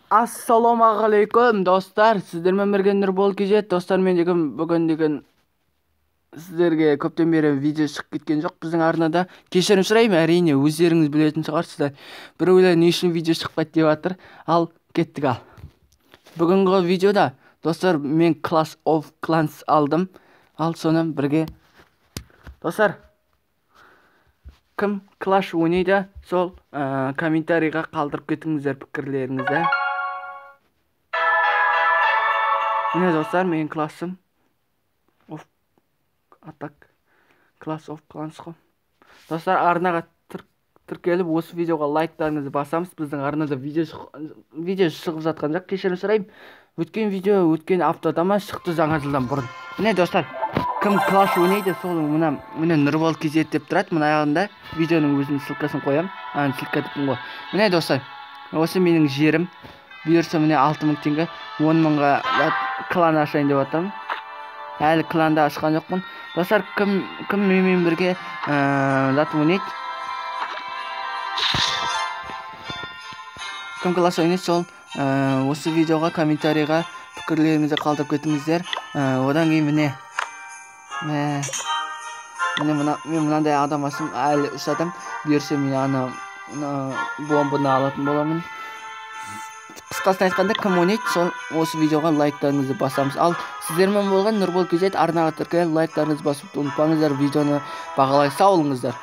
Ассалаумағалейкум, достар! Сіздермен бірге Нұрбол KZ. Достар, мен деген бүгін деген сіздерге көптен бері видео шығып кеткен жоқ біздің арнада. Кешірім сұраймын, әрине, өздеріңіз білетін шығарсыздар. Біреулер не үшін видео шықпайды деп жатыр. Ал кеттік ал. Бүгінгі видеода, достар, мен Clash of Clans алдым. Ал соны бірге, достар, кім Clash ойнайды, сол комментарийға қалдырып кетіңіздер пікірлеріңізді. Міне, достар, менің классым of Attack, Clash of Clans қой. Достар, арнаға тіркеліп, осы видеоға лайктарыңызды басамыз. Біздің арнада видео шығып жатқан жоқ, кешірім сұраймын. Өткен видео өткен аптада ма шықты, жаңа жылдан бұрын. Міне, достар, кім Clash ойнайды, сол мына, міне, Нұрбол KZ деп тұрады. Мына аяғында видеоның өзінің ссылкасын қоямын. Ана ссылка деппін ғой. Міне, достар, осы менің жерім. Бұйырса, міне, 6000 теңге, 10 мыңға клан ашайын деп жатырмын. Әлі кланды ашқан жоқпын. Достар, кім менімен бірге зат ойнайды? Кім класс ойнайды, сол осы видеоға комментарийға пікірлеріңізді қалдырып кетіңіздер. Одан кейін міне, міне, мына мен мынандай адам аштым, әлі үш адам. Бұйырса, мен ана мына бомбаны алатын боламын. Қысқасын айтқанда, кім ойнайды, сол осы видеоға лайктарыңызды басамыз. Ал сіздермен болған Нұрбол KZ. Арнаға тіркеліп, лайктарыңызды басуды ұмытпаңыздар, видеоны бағалай. Сау болыңыздар.